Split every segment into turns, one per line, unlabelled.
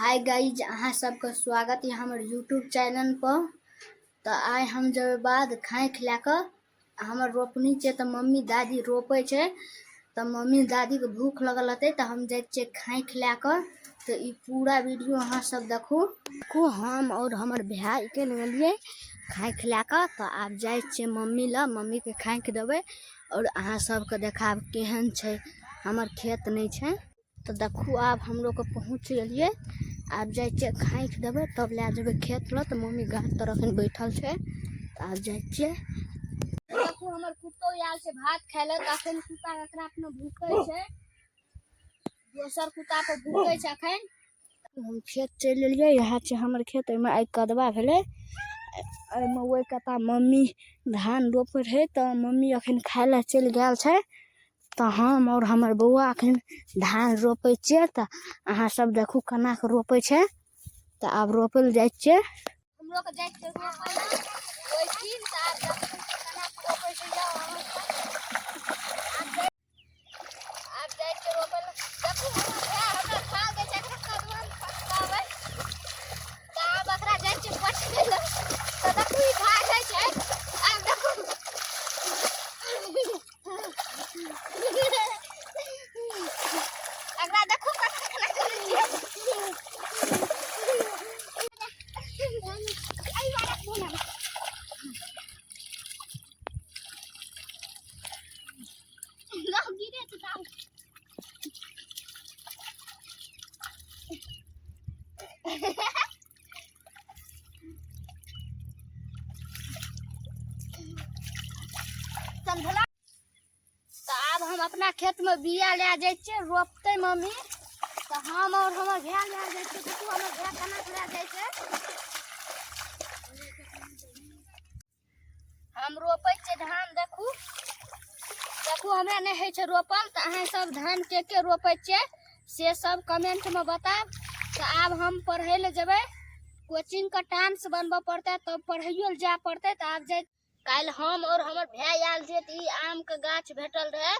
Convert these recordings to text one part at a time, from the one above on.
Hi guys, अहाँ सबके स्वागत है हमर यूट्यूब चैनल पर। तऽ आइ हम जेबै बाध खाँखि लए कऽ। हमर रोपनी छै तऽ मम्मी दादी रोपै छै, तऽ मम्मी दादीके भूख लगल हेतै, तऽ हम जाइ छियै खाँखि लए कऽ। तऽ ई पूरा वीडियो अहाँ सब देखू। देखू, हम और हमर भाय निकलि गेलियै खाँखि लए कऽ। तऽ आब जाइ छियै मम्मी लग, मम्मीके खाँखि देबै आओर अहाँ सबके देखायब केहन छै हमर खेत नहि छै। तऽ देखू, आब हमलोग पहुँच गेलियै। आब जाइ छियै खाँखि देबै, तब लए जेबै खेत लग। तऽ मम्मी गाछ तर अखन बैठल छै, तऽ आब जाइ छियै। देखू, हमर कुत्तो आयल छै भात खाय लए। तऽ अखन कुत्ता एकरा अपना भूकै छै, दोसर कुत्ता पर भूकै छै। अखन हम खेत चलि एलियै। इएह छै हमर खेत। एहिमे आइ कदबा भेलै। एहिमे ओहि कता मम्मी धान रोपै रहै, तऽ मम्मी अखन खाय लए चलि गेल छै। तऽ हम आओर हमर बौआ अखन धान रोपै छियै। तऽ अहाँ सब देखू केना कऽ रोपै छै। तऽ आब रोपै लए जाइ छियै। हमरो के जाइ छियै रोपै लए ओहि दिन। तऽ आब देखै छियै केना कऽ रोपै छै। जाउ अहाँ सब। आब जाइ छियै रोपै लए। देखू, हमर भाय हमरा खाल दै छै, एकरा कदुआ मे पटकाबै। तऽ आब एकरा जाइ छियै पटकै लए। तऽ देखू, ई भागै छै। आब देखू, एकरा देखू कतना केना करै छियै। एहि वाला बोला गिरे छै। तऽ आब हम अपना खेतमे बिया लए जाइ छियै, रोपतै मम्मी। तऽ हम आओर हमर भाय लए जाइ छियै। देखू, हमर भाय केना कऽ लए जाइ छै। हम रोपै छियै धान। देखू देखू, हमरा नहि होइ छै रोपल। तऽ अहाँ सब धान के के रोपै छियै, से सब कमेंटमे बतायब। तऽ आब हम पढ़ै लए जेबै। कोचिंगके टाइम्स बनबऽ पड़तै, तब पढ़ैयो लए जाय पड़तै। तऽ आब जाइ। काल्हि हम आओर हमर भाय आयल रहियै, तऽ ई आमके गाछ भेटल रहै,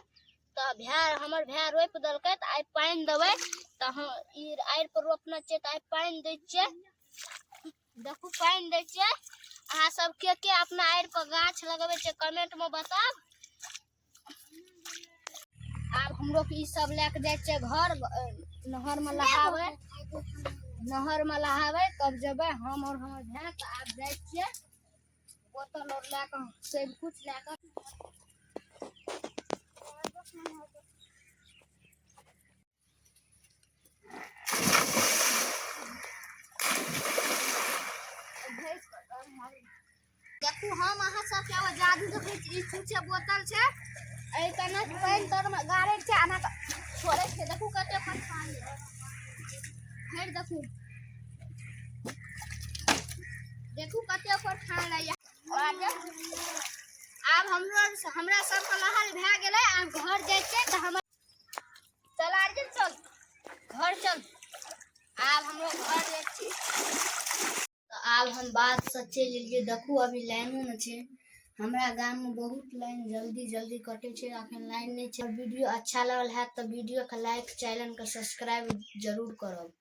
तऽ भाय हमर भाय रोपि देलकै। तऽ आइ पानि देबै। तऽ हम ई आड़ि पर रोपने छियै, तऽ आइ पानि दै छियै। देखू, पानि दै छियै। अहाँ सब के के अपना आड़ि पर गाछ लगबै छियै, कमेंटमे बताब। आब हमरो के ई सब लए कऽ जाइ छियै घर, नहरमे नहाबै। नहरमे नहाबै तब जेबै हम आओर हमर भाय। तऽ आब जाइ छियै बोतल आओर लए कऽ, सब कुछ लए कऽ। देखू, हम अहाँ सबके एगो जादू देखै छी। ई छूछे बोतल छै, एहि कने पानि तरमे गाड़ै छै, एना कऽ छोड़ै छै। देखू कते पानि। फेर देखू, देखू कते ओकर खान लैया। आब हमरो हमरा सबके लहल भए गेलै। आब घर जाइ छियै। तऽ हमर चल आर्यन, चल घर चल। आब हमरो घर जाइ छियै। तऽ आब हम बात से चलि एलियै। देखू, अभी लाइनो नहि छै। हमरा गाममे बहुत लाइन जल्दी जल्दी कटै छै। अखन लाइन नहि छै। वीडियो अच्छा लगल हैत तऽ वीडियोके लाइक, चैनलके सब्सक्राइब जरूर करब।